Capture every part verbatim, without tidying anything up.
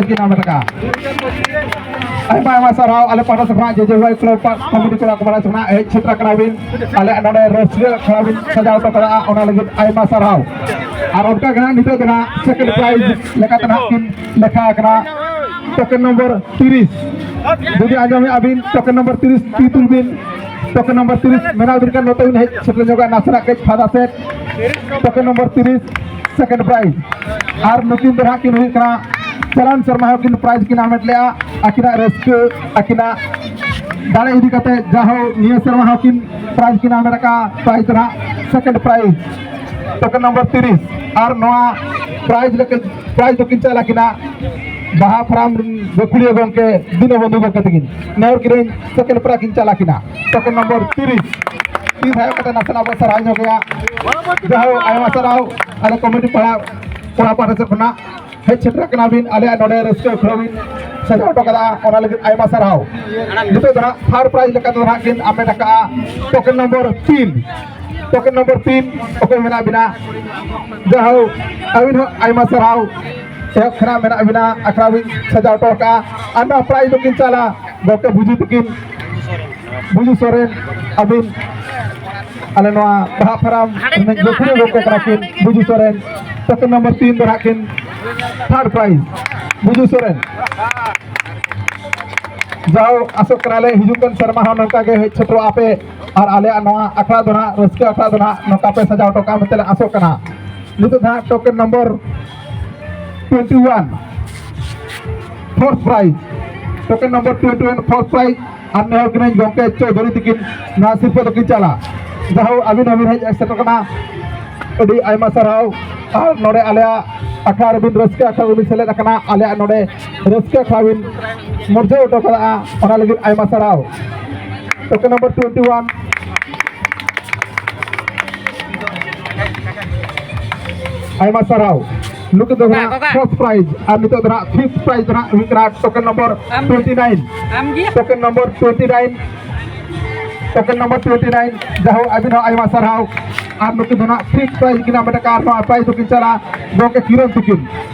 ᱠᱤᱱ ᱦᱟᱢᱮᱴ ᱟᱠᱟᱫᱼᱟ᱾ ᱟᱭᱢᱟ ᱟᱭᱢᱟ ᱥᱟᱨᱦᱟᱣ ᱟᱞᱮ ᱯᱟᱦᱴᱟ ᱥᱮᱫ ᱠᱷᱚᱱᱟᱜ, ᱡᱮ ᱡᱮ ᱣᱟᱭ ᱠᱞᱟᱵᱽ ᱠᱚᱢᱤᱴᱤ ᱠᱚᱲᱟ ᱠᱚ ᱯᱟᱦᱴᱟ ᱥᱮᱫ ᱠᱷᱚᱱᱟᱜ ᱦᱮᱡ ᱥᱮᱴᱮᱨ ᱟᱠᱟᱱᱟ ᱵᱤᱱ, ᱟᱞᱮᱭᱟᱜ ᱱᱚᱰᱮ ᱨᱟᱹᱥᱠᱟᱹ ᱟᱠᱷᱲᱟ ᱵᱤᱱ ᱥᱟᱡᱟᱣ ᱦᱚᱴᱚ ᱠᱟᱫᱟ, ᱚᱱᱟ ᱞᱟᱹᱜᱤᱫ ᱟᱭᱢᱟ ᱥᱟᱨᱦᱟᱣ᱾ ᱟᱨ ᱚᱱᱠᱟ ᱜᱮ ᱦᱟᱸᱜ ᱱᱤᱛᱚᱜ ᱫᱚ ᱦᱟᱸᱜ ᱥᱮᱠᱮᱱᱰ ᱯᱨᱟᱭᱤᱡᱽ ᱞᱮᱠᱟᱛᱮ ᱦᱟᱸᱜ ᱠᱤᱱ ᱞᱮᱠᱷᱟ ᱟᱠᱟᱱᱟ ᱴᱳᱠᱮᱱ ᱱᱚᱢᱵᱚᱨ ᱛᱤᱨᱤᱥ᱾ ᱡᱩᱫᱤ ᱟᱸᱡᱚᱢᱮᱫᱼᱟ ᱵᱤᱱ, ᱴᱳᱠᱮᱱ ᱱᱚᱢᱵᱚᱨ ᱛᱤᱨᱤᱥ ᱛᱤ ᱛᱩᱞ ᱵᱤᱱ, ᱴᱳᱠᱮᱱ ᱱᱚᱢᱵᱚᱨ ᱛᱤᱨᱤᱥ ᱢᱮᱱᱟᱜ ᱵᱤᱱ ᱠᱷᱟᱱ ᱱᱚᱛᱮ ᱵᱤᱱ ᱦᱮᱡ ᱥᱮᱴᱮᱨ ᱧᱚᱜᱼᱟ ᱱᱟᱥᱮᱱᱟᱜ ᱠᱟᱹᱡ ᱯᱷᱟᱫᱟ ᱥᱮᱫ᱾ ᱴᱳᱠᱮᱱ ᱱᱚᱢᱵᱚᱨ ᱛᱤᱨᱤᱥ ᱥᱮᱠᱮᱱᱰ ᱯᱨᱟᱭᱤᱡᱽ᱾ ᱟᱨ ᱱᱩᱠᱤᱱ ᱫᱚ ᱦᱟᱸᱜ ᱠᱤᱱ ᱦᱩᱭᱩᱜ ᱠᱟᱱᱟ ᱪᱟᱞᱟᱣᱮᱱ ᱥᱮᱨᱢᱟ ᱦᱚᱸ ᱠᱤᱱ ᱯᱨᱟᱭᱤᱡᱽ ᱠᱤᱱ ᱦᱟᱢᱮᱴ ᱞᱮᱜᱼᱟ᱾ ᱟᱹᱠᱤᱱᱟᱜ ᱨᱟᱹᱥᱠᱟᱹ, ᱟᱹᱠᱤᱱᱟᱜ ᱫᱟᱲᱮ ᱤᱫᱤ ᱠᱟᱛᱮ ᱡᱟᱦᱳ ᱱᱤᱭᱟᱹ ᱥᱮᱨᱢᱟ ᱦᱚᱸ ᱠᱤᱱ ᱯᱨᱟᱭᱤᱡᱽ ᱠᱤᱱ ᱦᱟᱢᱮᱴ ᱟᱠᱟᱫᱼᱟ᱾ ᱯᱨᱟᱭᱤᱡᱽ ᱫᱚ ᱦᱟᱸᱜ ᱥᱮᱠᱮᱱᱰ ᱯᱨᱟᱭᱤᱡᱽ, ᱴᱳᱠᱮᱱ ᱱᱚᱢᱵᱚᱨ ᱛᱤᱨᱤᱥ᱾ ᱟᱨ ᱱᱚᱣᱟ ᱯᱨᱟᱭᱤᱡᱽ ᱞᱮᱠᱟ, ᱯᱨᱟᱭᱤᱡᱽ ᱫᱚᱠᱤᱱ ᱪᱟᱞ ᱟᱹᱠᱤᱱᱟ ᱵᱟᱦᱟ ᱯᱷᱟᱨᱟᱢ ᱨᱮᱱ ᱜᱟᱹᱠᱷᱩᱲᱤᱭᱟᱹ ᱜᱚᱢᱠᱮ ᱫᱤᱱᱩ ᱵᱚᱱᱫᱷᱩ ᱜᱚᱢᱠᱮ ᱛᱟᱹᱠᱤᱱ᱾ ᱱᱮᱦᱚᱨ ᱠᱤᱱ ᱥᱮᱠᱮᱱᱰ ᱯᱨᱟᱭᱤᱡᱽ ᱠᱤᱱ ᱪᱟᱞ ᱟᱹᱠᱤᱱᱟ ᱴᱳᱠᱮᱱ ᱱᱚᱢᱵᱚᱨ ᱛᱤᱨᱤᱥ᱾ ᱛᱤ ᱛᱷᱟᱭᱚ ᱠᱟᱛᱮ ᱱᱟᱥᱮᱱᱟᱜ ᱵᱚ ᱥᱟᱨᱦᱟᱣ ᱧᱚᱜᱮᱭᱟ᱾ ᱡᱟᱦᱳ ᱟᱭᱢᱟ ᱥᱟᱨᱦᱟᱣ ᱟᱞᱮ ᱠᱚᱢᱤᱴᱤ ᱯᱟᱲᱟ, ᱠᱚᱲᱟ ᱯᱟᱦᱴᱟ ᱥᱮᱫ ᱠᱷᱚᱱᱟᱜ᱾ ᱦᱮᱡ ᱥᱮᱴᱮᱨ ᱟᱠᱟᱱᱟ ᱵᱤᱱ ᱟᱞᱮᱭᱟᱜ ᱱᱚᱰᱮ ᱨᱟᱹᱥᱠᱟᱹ ᱟᱠᱷᱲᱟ ᱵᱤᱱ ᱥᱟᱡᱟᱣ ᱦᱚᱴᱚ ᱠᱟᱫᱟ, ᱚᱱᱟ ᱞᱟᱹᱜᱤᱫ ᱟᱭᱢᱟ ᱥᱟᱨᱦᱟᱣ᱾ ᱱᱤᱛᱚᱜ ᱫᱚ ᱦᱟᱸᱜ ᱛᱷᱟᱨᱰ ᱯᱨᱟᱭᱤᱡᱽ ᱞᱮᱠᱟ ᱛᱮᱫᱚ ᱦᱟᱸᱜ ᱠᱤᱱ ᱟᱢᱮᱴ ᱟᱠᱟᱫᱼᱟ ᱴᱳᱠᱮᱱ ᱱᱚᱢᱵᱚᱨ ᱛᱤᱱ᱾ ᱴᱳᱠᱮᱱ ᱱᱚᱢᱵᱚᱨ ᱛᱤᱱ ᱚᱠᱚᱭ ᱢᱮᱱᱟᱜ ᱵᱤᱱᱟ? ᱡᱟᱦᱳ ᱟᱹᱵᱤᱱ ᱦᱚᱸ ᱟᱭᱢᱟ ᱥᱟᱨᱦᱟᱣ᱾ ᱮᱦᱚᱵ ᱠᱷᱚᱱᱟᱜ ᱢᱮᱱᱟᱜ ᱵᱤᱱᱟ, ᱟᱠᱷᱲᱟ ᱵᱤᱱ ᱥᱟᱡᱟᱣ ᱦᱚᱴᱚ ᱠᱟᱜᱼᱟ᱾ ᱟᱨ ᱱᱚᱣᱟ ᱯᱨᱟᱭᱤᱡᱽ ᱫᱚᱠᱤᱱ ᱪᱟᱞᱟ ᱜᱚᱢᱠᱮ ᱵᱩᱡᱩ ᱛᱟᱹᱠᱤᱱ, ᱵᱩᱡᱩ ᱥᱚᱨᱮᱱ, ᱟᱹᱵᱤᱱ ᱟᱞᱮ ᱱᱚᱣᱟ ᱵᱟᱦᱟ ᱯᱷᱟᱨᱟᱢ ᱨᱤᱱᱤᱡ ᱜᱟᱹᱠᱷᱩᱲᱤᱭᱟᱹ ᱜᱚᱢᱠᱮ ᱠᱟᱱᱟ ᱠᱤᱱ ᱵᱩᱡᱩ ᱥᱚᱨᱮᱱ᱾ ᱴᱳᱠᱮᱱ ᱱᱚᱢᱵᱚᱨ ᱛᱤᱱ ᱫᱚ ᱦᱟᱸᱜ ᱠᱤᱱ ᱛᱷᱟᱨᱰ ᱯᱨᱟᱭᱤᱡᱽ ᱵᱩᱡᱩ ᱥᱚᱨᱮᱱ᱾ ᱡᱟᱣ ᱟᱥᱚᱜ ᱠᱟᱱᱟᱞᱮ ᱦᱤᱡᱩᱜ ᱠᱟᱱ ᱥᱮᱨᱢᱟ ᱦᱚᱸ ᱱᱚᱝᱠᱟ ᱜᱮ ᱦᱮᱡ ᱥᱮᱴᱮᱨᱚᱜ ᱟᱯᱮ ᱟᱨ ᱟᱞᱮᱭᱟᱜ ᱱᱚᱣᱟ ᱟᱠᱷᱲᱟ ᱫᱚ ᱦᱟᱸᱜ ᱨᱟᱹᱥᱠᱟᱹ ᱟᱠᱷᱲᱟ ᱫᱚ ᱦᱟᱸᱜ ᱱᱚᱝᱠᱟ ᱯᱮ ᱥᱟᱡᱟᱣ ᱦᱚᱴᱚ ᱠᱟᱜᱼᱟ ᱢᱮᱱᱛᱮ ᱞᱮ ᱟᱥᱚᱜ ᱠᱟᱱᱟ᱾ ᱱᱤᱛᱚᱜ ᱫᱚ ᱦᱟᱸᱜ token number twenty one fourth prize, token number twenty one fourth prize ᱟᱨ ᱱᱮᱦᱚᱨ ᱠᱟᱹᱱᱟᱹᱧ ᱜᱚᱢᱠᱮ ᱪᱚᱣᱫᱷᱩᱨᱤ ᱛᱤᱠᱤᱱ ᱱᱚᱣᱟ ᱥᱤᱨᱯᱟᱹ ᱫᱚᱠᱤᱱ ᱪᱟᱞᱟ᱾ ᱡᱟᱦᱳ ᱟᱹᱵᱤᱱ ᱦᱚᱸᱵᱤᱱ ᱦᱮᱡ ᱥᱮᱴᱮᱨ ᱠᱟᱱᱟ, ᱟᱹᱰᱤ ᱟᱭᱢᱟ ᱥᱟᱨᱦᱟᱣ᱾ ᱟᱨ ᱱᱚᱰᱮ ᱟᱞᱮᱭᱟᱜ ᱟᱠᱷᱲᱟ ᱨᱮᱵᱤᱱ ᱨᱟᱹᱥᱠᱟᱹ ᱟᱠᱷᱲᱟ ᱨᱮᱵᱤᱱ ᱥᱮᱞᱮᱫ ᱟᱠᱟᱱᱟ, ᱟᱞᱮᱭᱟᱜ ᱱᱚᱰᱮ ᱨᱟᱹᱥᱠᱟᱹ ᱟᱠᱷᱲᱟ ᱵᱤᱱ ᱢᱚᱨᱡᱟᱹ ᱦᱚᱴᱚ ᱠᱟᱜᱼᱟ, ᱚᱱᱟ ᱞᱟᱹᱜᱤᱫ ᱟᱭᱢᱟ ᱥᱟᱨᱦᱟᱣ᱾ ᱴᱳᱠᱮᱱ ᱱᱚᱢᱵᱚᱨ ᱴᱩᱭᱮᱱᱴᱤ ᱣᱟᱱ ᱟᱭᱢᱟ ᱥᱟᱨᱦᱟᱣ᱾ ᱱᱩᱠᱩ ᱫᱚ ᱠᱚᱠᱟ, ᱱᱟᱜ ᱠᱚᱠᱟ᱾ ᱯᱷᱳᱨᱛᱷ ᱯᱨᱟᱭᱤᱡᱽ ᱟᱨ ᱱᱤᱛᱚᱜ ᱫᱚ ᱱᱟᱜ ᱯᱷᱤᱯᱛᱷ ᱯᱨᱟᱭᱤᱡᱽ ᱫᱚ ᱱᱟᱜ ᱦᱩᱭᱩᱜ ᱠᱟᱱᱟ ᱴᱳᱠᱮᱱ ᱱᱚᱢᱵᱚᱨ ᱟᱢ ᱜᱮ? Twenty nine. ᱟᱢ ᱜᱮ? Token number twenty nine, token number twenty nine. ᱡᱟᱦᱳ ᱟᱹᱵᱤᱱ ᱦᱚᱸ ᱟᱭᱢᱟ ᱥᱟᱨᱦᱟᱣ᱾ ᱟᱨ ᱱᱩᱠᱤᱱ ᱫᱚ ᱱᱟᱜ ᱯᱷᱤᱯᱛᱷ ᱯᱨᱟᱭᱤᱡᱽ ᱠᱤᱱ ᱦᱟᱢᱮᱴ ᱟᱠᱟᱫᱼᱟ ᱟᱨ ᱱᱚᱣᱟ ᱯᱨᱟᱭᱤᱡᱽ ᱫᱚᱠᱤᱱ ᱪᱟᱞᱟ ᱜᱚᱢᱠᱮ ᱠᱤᱨᱚᱱ ᱛᱤᱠᱤᱱ᱾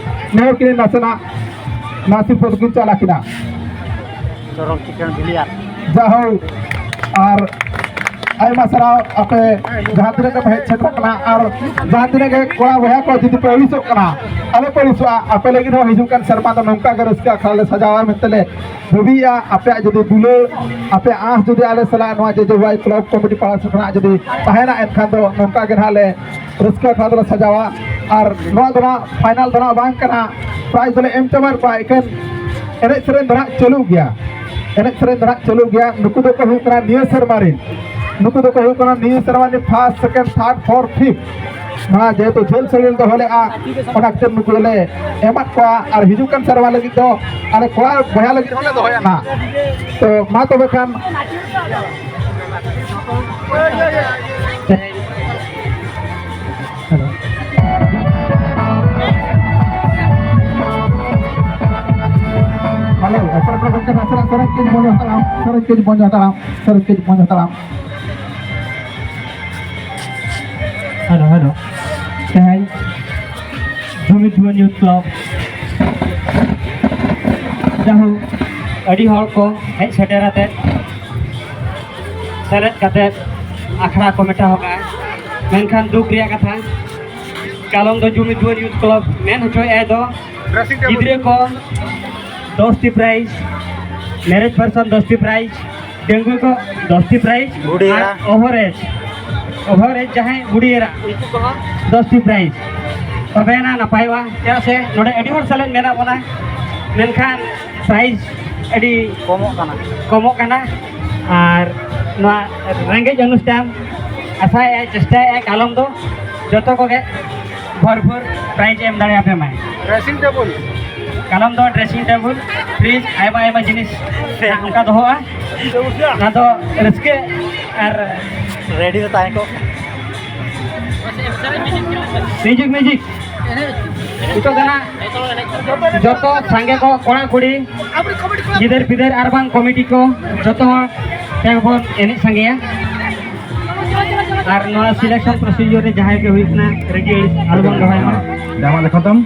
ᱱᱮᱦᱚᱨ ᱠᱤᱱ ᱱᱟᱥᱮᱱᱟᱜ ᱱᱚᱣᱟ ᱥᱤᱨᱯᱟᱹ ᱫᱚᱠᱤᱱ ᱪᱟᱞ ᱟᱹᱠᱤᱱᱟ᱾ ᱪᱚᱨᱚᱠ ᱪᱤᱠᱟᱹᱲ ᱵᱤᱞᱤᱭᱟᱨ᱾ ᱡᱟᱭᱦᱳᱠ, ᱟᱨ ᱟᱭᱢᱟ ᱥᱟᱨᱦᱟᱣ ᱟᱯᱮ ᱡᱟᱦᱟᱸ ᱛᱤᱱᱟᱹᱜ ᱯᱮ ᱦᱮᱡ ᱥᱮᱴᱮᱨ ᱠᱟᱱᱟ, ᱟᱨ ᱡᱟᱦᱟᱸ ᱛᱤᱱᱟᱹᱜ ᱜᱮ ᱠᱚᱲᱟ ᱵᱚᱭᱦᱟ ᱠᱚ ᱡᱩᱫᱤ ᱯᱮ ᱟᱹᱲᱤᱥᱚᱜ ᱠᱟᱱᱟ, ᱟᱞᱚ ᱯᱮ ᱟᱹᱲᱤᱥᱚᱜᱼᱟ᱾ ᱟᱯᱮ ᱞᱟᱹᱜᱤᱫ ᱦᱚᱸ ᱦᱤᱡᱩᱜ ᱠᱟᱱ ᱥᱮᱨᱢᱟ ᱫᱚ ᱱᱚᱝᱠᱟ ᱜᱮ ᱨᱟᱹᱥᱠᱟᱹ ᱟᱠᱷᱲᱟ ᱞᱮ ᱥᱟᱡᱟᱣᱟ ᱢᱮᱱᱛᱮ ᱞᱮ ᱫᱟᱹᱵᱤᱭᱮᱜᱼᱟ᱾ ᱟᱯᱮᱭᱟᱜ ᱡᱩᱫᱤ ᱫᱩᱞᱟᱹᱲ, ᱟᱯᱮᱭᱟᱜ ᱟᱸᱥ ᱡᱩᱫᱤ ᱟᱞᱮ ᱥᱟᱞᱟᱜ ᱱᱚᱣᱟ ᱡᱮ ᱡᱮ ᱣᱟᱭ ᱠᱞᱟᱵᱽ ᱠᱚᱢᱤᱴᱤ ᱯᱟᱦᱴᱟ ᱥᱮᱫ ᱠᱷᱚᱱᱟᱜ ᱡᱩᱫᱤ ᱛᱟᱦᱮᱱᱟ, ᱮᱱᱠᱷᱟᱱ ᱫᱚ ᱱᱚᱝᱠᱟ ᱜᱮ ᱱᱟᱦᱟᱜ ᱞᱮ ᱨᱟᱹᱥᱠᱟᱹ ᱟᱠᱷᱲᱟ ᱫᱚᱞᱮ ᱥᱟᱡᱟᱣᱟ᱾ ᱟᱨ ᱱᱚᱣᱟ ᱫᱚ ᱱᱟᱦᱟᱜ ᱯᱷᱟᱭᱱᱟᱞ ᱫᱚ ᱱᱟᱦᱟᱜ ᱵᱟᱝ ᱠᱟᱱᱟ, ᱯᱨᱟᱭᱤᱡᱽ ᱫᱚᱞᱮ ᱮᱢ ᱪᱟᱵᱟᱭᱮᱫ ᱠᱚᱣᱟ᱾ ᱮᱠᱮᱱ ᱮᱱᱮᱡ ᱥᱮᱨᱮᱧ ᱫᱚ ᱱᱟᱦᱟᱜ ᱪᱟᱹᱞᱩᱜ ᱜᱮᱭᱟ, ᱮᱱᱮᱡ ᱥᱮᱨᱮᱧ ᱫᱚ ᱱᱟᱦᱟᱜ ᱪᱟᱹᱞᱩᱜ ᱜᱮᱭᱟ᱾ ᱱᱩᱠᱩ ᱫᱚᱠᱚ ᱦᱩᱭᱩᱜ ᱠᱟᱱᱟ ᱱᱤᱭᱟᱹ ᱥᱮᱨᱢᱟ ᱨᱮᱱ, ᱱᱩᱠᱩ ᱫᱚᱠᱚ ᱦᱩᱭᱩᱜ ᱠᱟᱱᱟ ᱱᱤᱭᱟᱹ ᱥᱮᱨᱢᱟ ᱨᱮᱱ first, second, third, four, fifth. ᱱᱚᱣᱟ ᱡᱮᱦᱮᱛᱩ ᱡᱷᱟᱹᱞ ᱥᱟᱺᱜᱤᱧ ᱫᱚᱦᱚ ᱞᱮᱜᱼᱟ, ᱚᱱᱟ ᱠᱷᱟᱹᱛᱤᱨ ᱱᱩᱠᱩ ᱫᱚᱞᱮ ᱮᱢᱟᱫ ᱠᱚᱣᱟ᱾ ᱟᱨ ᱦᱤᱡᱩᱜ ᱠᱟᱱ ᱥᱮᱨᱢᱟ ᱞᱟᱹᱜᱤᱫ ᱫᱚ ᱟᱞᱮ ᱠᱚᱲᱟ ᱵᱚᱭᱦᱟ ᱞᱟᱹᱜᱤᱫ ᱦᱚᱸᱞᱮ ᱫᱚᱦᱚᱭᱟ ᱱᱟᱦᱟᱜ᱾ ᱛᱚ ᱢᱟ ᱛᱚᱵᱮ ᱠᱷᱟᱱ, ᱦᱮᱞᱳ᱾ ᱦᱮᱞᱳ, ᱚᱯᱚᱨ ᱯᱨᱚᱥᱮᱱᱴ ᱱᱟᱥᱮᱱᱟᱜ ᱥᱮᱨᱮᱧ ᱠᱟᱹᱡ ᱵᱚᱱᱫᱚ ᱦᱟᱛᱟᱲᱟᱢ, ᱥᱮᱨᱮᱧ ᱠᱟᱹᱡ ᱵᱚᱱᱫᱚ ᱦᱟᱛᱟᱲᱟᱢ, ᱥᱮᱨᱮᱧ ᱠᱟᱹᱡ ᱵᱚᱱᱫᱚ ᱦᱟᱛᱟᱲᱟᱢ᱾ Hello, hello. ᱛᱮᱦᱮᱧ ᱡᱩᱢᱤᱫ ᱡᱩᱣᱟᱹᱱ ᱭᱩᱛᱷ ᱠᱞᱟᱵᱽ ᱡᱟᱦᱳᱠ, ᱟᱹᱰᱤ ᱦᱚᱲ ᱠᱚ ᱦᱮᱡ ᱥᱮᱴᱮᱨ ᱟᱛᱮᱫ ᱥᱮᱞᱮᱫ ᱠᱟᱛᱮᱫ ᱟᱠᱷᱲᱟ ᱠᱚ ᱢᱮᱴᱟᱣ ᱟᱠᱟᱫᱼᱟ᱾ ᱢᱮᱱᱠᱷᱟᱱ ᱫᱩᱠ ᱨᱮᱭᱟᱜ ᱠᱟᱛᱷᱟ, ᱠᱟᱞᱚᱢ ᱫᱚ ᱡᱩᱢᱤᱫ ᱡᱩᱣᱟᱹᱱ ᱭᱩᱛᱷ ᱠᱞᱟᱵᱽ ᱢᱮᱱ ᱦᱚᱪᱚᱭᱮᱫᱼᱟᱭ ᱫᱚ ᱜᱤᱫᱽᱨᱟᱹ ᱠᱚ ᱫᱚᱥ ᱴᱤ ᱯᱨᱟᱭᱤᱡᱽ, ᱢᱮᱨᱮᱡᱽ ᱯᱟᱨᱥᱚᱱ ᱫᱚᱥ ᱴᱤ ᱯᱨᱟᱭᱤᱡᱽ, ᱰᱟᱺᱜᱩᱣᱟᱹ ᱠᱚ ᱫᱚᱥ ᱴᱤ ᱯᱨᱟᱭᱤᱡᱽ, ᱵᱩᱰᱷᱤ ᱟᱨ ᱮᱨᱟ᱾ ᱳᱵᱷᱟᱨ ᱮᱡᱽ, ᱳᱵᱷᱟᱨ ᱮᱡᱽ ᱡᱟᱦᱟᱸᱭ ᱵᱩᱰᱷᱤ ᱮᱨᱟ, ᱩᱱᱠᱩ ᱠᱚᱦᱚᱸ ᱫᱚᱥ ᱴᱤ ᱯᱨᱟᱭᱤᱡᱽ᱾ ᱛᱚᱵᱮ ᱮᱱᱟ ᱱᱟᱯᱟᱭᱚᱜᱼᱟ, ᱪᱮᱫᱟᱜ ᱥᱮ ᱱᱚᱰᱮ ᱟᱹᱰᱤ ᱦᱚᱲ ᱥᱮᱞᱮᱫ ᱢᱮᱱᱟᱜ ᱵᱚᱱᱟ, ᱢᱮᱱᱠᱷᱟᱱ ᱯᱨᱟᱭᱤᱡᱽ ᱟᱹᱰᱤ ᱠᱚᱢᱚᱜ ᱠᱟᱱᱟ᱾ ᱠᱚᱢᱚᱜ ᱠᱟᱱᱟ᱾ ᱟᱨ ᱱᱚᱣᱟ ᱨᱮᱸᱜᱮᱡ ᱚᱱᱩᱥᱴᱷᱟᱱ ᱟᱥᱟᱭᱮᱫᱼᱟᱭ, ᱪᱮᱥᱴᱟᱭᱮᱫᱼᱟᱭ ᱠᱟᱞᱚᱢ ᱫᱚ ᱡᱚᱛᱚ ᱠᱚᱜᱮ ᱵᱷᱚᱨᱯᱩᱨ ᱯᱨᱟᱭᱤᱡᱽ ᱮᱢ ᱫᱟᱲᱮᱭᱟᱯᱮ ᱢᱟᱭ᱾ Dressing table. ᱠᱟᱞᱚᱢ ᱫᱚ ᱰᱨᱮᱥᱤᱝ ᱴᱮᱵᱩᱞ, ᱯᱷᱨᱤᱡᱽ, ᱟᱭᱢᱟ ᱟᱭᱢᱟ ᱡᱤᱱᱤᱥ ᱚᱱᱠᱟ ᱫᱚᱦᱚᱜᱼᱟ᱾ ᱚᱱᱟ ᱫᱚ ᱨᱟᱹᱥᱠᱟᱹ ᱟᱨ ᱨᱮᱰᱤ ᱫᱚ ᱛᱟᱦᱮᱸ ᱠᱚᱜ᱾ Music, music. ᱱᱤᱛᱚᱜ ᱫᱚ ᱱᱟᱜ ᱡᱚᱛᱚ ᱥᱟᱸᱜᱮ ᱠᱚ, ᱠᱚᱲᱟ ᱠᱩᱲᱤ, ᱜᱤᱫᱟᱹᱨ ᱯᱤᱫᱟᱹᱨ ᱟᱨ ᱵᱟᱝ ᱠᱚᱢᱤᱴᱤ ᱠᱚ, ᱡᱚᱛᱚ ᱦᱚᱲ ᱛᱮᱵᱚᱱ ᱮᱱᱮᱡ ᱥᱟᱸᱜᱮᱭᱟ᱾ ᱟᱨ ᱱᱚᱣᱟ ᱥᱤᱞᱮᱠᱥᱚᱱ ᱯᱨᱚᱥᱤᱰᱤᱭᱳᱨ ᱨᱮ ᱡᱟᱦᱟᱸᱭ ᱜᱮ ᱦᱩᱭᱩᱜ ᱠᱟᱱᱟ, ᱨᱟᱹᱜᱤ ᱟᱹᱲᱤᱥ ᱟᱞᱚᱵᱚᱱ ᱫᱚᱦᱚᱭ ᱢᱟ᱾ ᱡᱟᱢᱟ ᱞᱮᱠᱷᱟᱱ ᱛᱟᱢ᱾